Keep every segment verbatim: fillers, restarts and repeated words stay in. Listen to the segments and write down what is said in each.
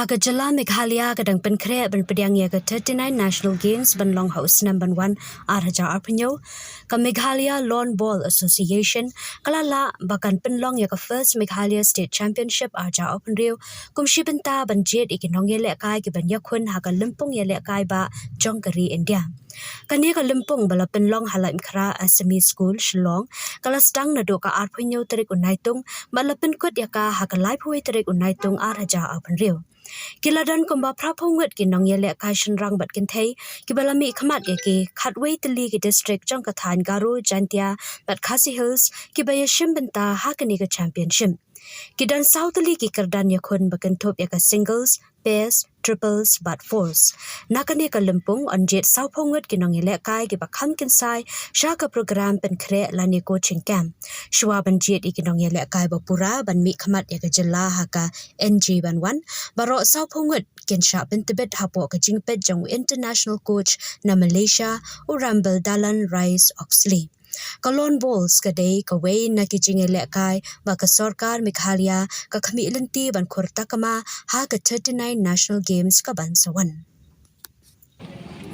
Ka jylla Meghalaya ka dang pynkhreh ban pdiang ïa ka thirty-nine National Games ban long ha u snem ban wan ar hajar arphew hynñiew. Ka Meghalaya Lawn Ball Association ka la lah ba kan pynlong ïa ka first Meghalaya State Championship ar hajar arphew hynriew kum shi bynta ban jied ïa ki nongïalehkai kiban ïakhun ha ka lympung ïalehkai bah jong ka ri India. Kane ka lympung ba la pynlong ha Laitumkhrah S M E School Shillong ka la sdang naduh ka arphew hynñiew tarik u Naitung bad la pynkut ïa ka ha ka laiphew wei tarik u Naitung ar hajar arphew hynriew. Ki la don kumba phraphew ngut ki nongïalehkai shynrang bad kynthei kiba la mihkhmat ïa ki khatwei tylli ki district jong ka thaiñ Garo, Jaintia bad Khasi Hills kiba ïashim bynta ha kane ka championship. Ki don saw tylli ki kyrdan ïakhun ba kynthup ïa ka singles, pairs, triples bad fours. Na kane ka lympung yn jied sawphew ngut ki nongïalehkai kiba kham kynsai sha ka program pynkhreh lane coaching camp. Shuwa ban jied ïa ki nongïalehkai ba pura ban mihkhmat ïa ka jylla ha ka N G ban wan, baroh sawphew ngut kin shah pyntbit hapoh ka jingpeit jong u international coach na Malaysia, u Rambaldalan Rice Oxley. Ka lawn bowls ka dei kawei na ki jingïalehkai ba ka sorkar Meghalaya ka khmih lynti ban khur takma ha ka thirty-nine National Games kaban sa wan.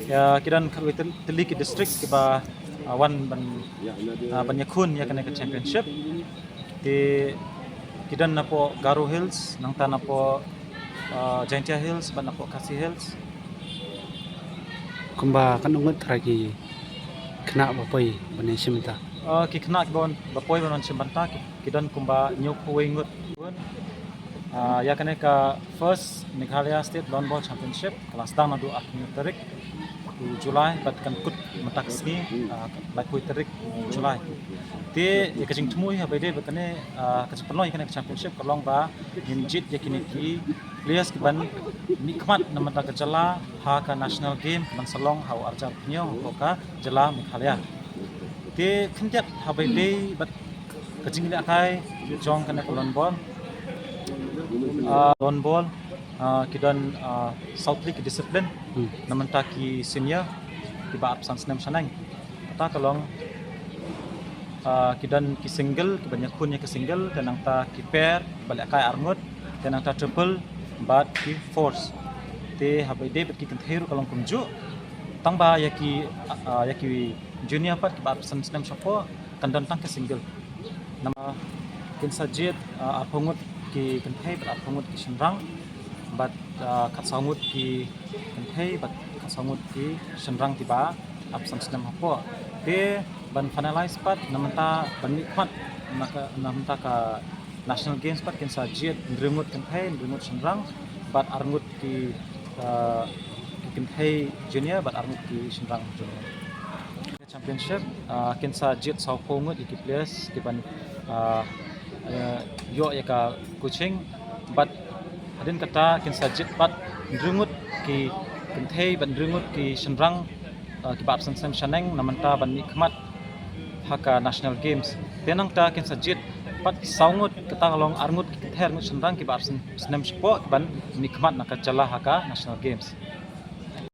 Ïa, ki don khatwei tyl-, tylli ki district kiba, ah, wan ban, ah, ban ïakhun ïa kane ka championship. Te ki don napoh Garo Hills, nangta napoh, ah, Jaintia Hills bad napoh Khasi Hills. Kumba katno ngut trai ki khynnah ba poi ban ïashim bynta? Ah, ki khynnah ba, ba poi ban ïashim bynta ki, ki don kumba hynñiewphew wei ngut. Ah, ïa kane ka first Meghalaya State Lawn Ball Championship ka la sdang naduh arphew tarik u July bad kan kut mynta ka sngi, ah, laiphew tarik u July. Te ïa ka jingthmu ïa ba dei ba kane, ah, ka jingpynlong ïa kane ka championship ka long ba ngin jied ïa kine ki players kiban mihkhmat na bynta ka jylla ha ka national game kaban sa long ha u ar hajar arphew hynñiew hapoh ka jylla Meghalaya. Te khyndiat ha ba dei bad ka jingïalehkai jong kane ka lawn ball. Ah, lawn ball, ah, ki don, ah, saw tylli ki discipline. Hmm. Na bynta ki senior kiba arphew san snem shaneng. Kata ka long, ah, ki don ki single, kiban ïakhun ïa ka single, te nangta ki pair, ba lehkai arngut, te nangta triple bad ki fours. Te ha ba dei bad ki kynthei ruh ka long kumjuh. Tang ba ïa ki, ah, ïa ki junior pat kiba arphew san snem shapoh kan don tang ka single. Namar kin sa jied, ah, arphew ngut ki kynthei bad arphew ngut ki shynrang bad, ah, khatsaw ngut ki kynthei bad khatsaw ngut ki shynrang kiba arphew san snem hapoh. Te ban finalize pat na bynta ban mihkhmat na ka, na bynta ka National Games pat kin sa jied hynriew ngut kynthei, hynriew ngut shynrang bad arngut ki, ah, ki kynthei junior bad arngut ki shynrang junior. Championship, ah, kin sa jied sawphew ngut ïa ki players kiban, ah, eh, ïoh ïa ka coaching bad hadien kata kin sa jied pat hynriew ngut ki kynthei bad hynriew ngut ki shynrang, ah, kiba arphew san snem shaneng na bynta ban mihkhmat ha ka National Games. Te nangta kin sa jied pat saw ngut, kata ka long arngut ki kynthei arngut shynrang kiba arphew san snem shapoh kiban mihkhmat na ka jylla ha ka National Games.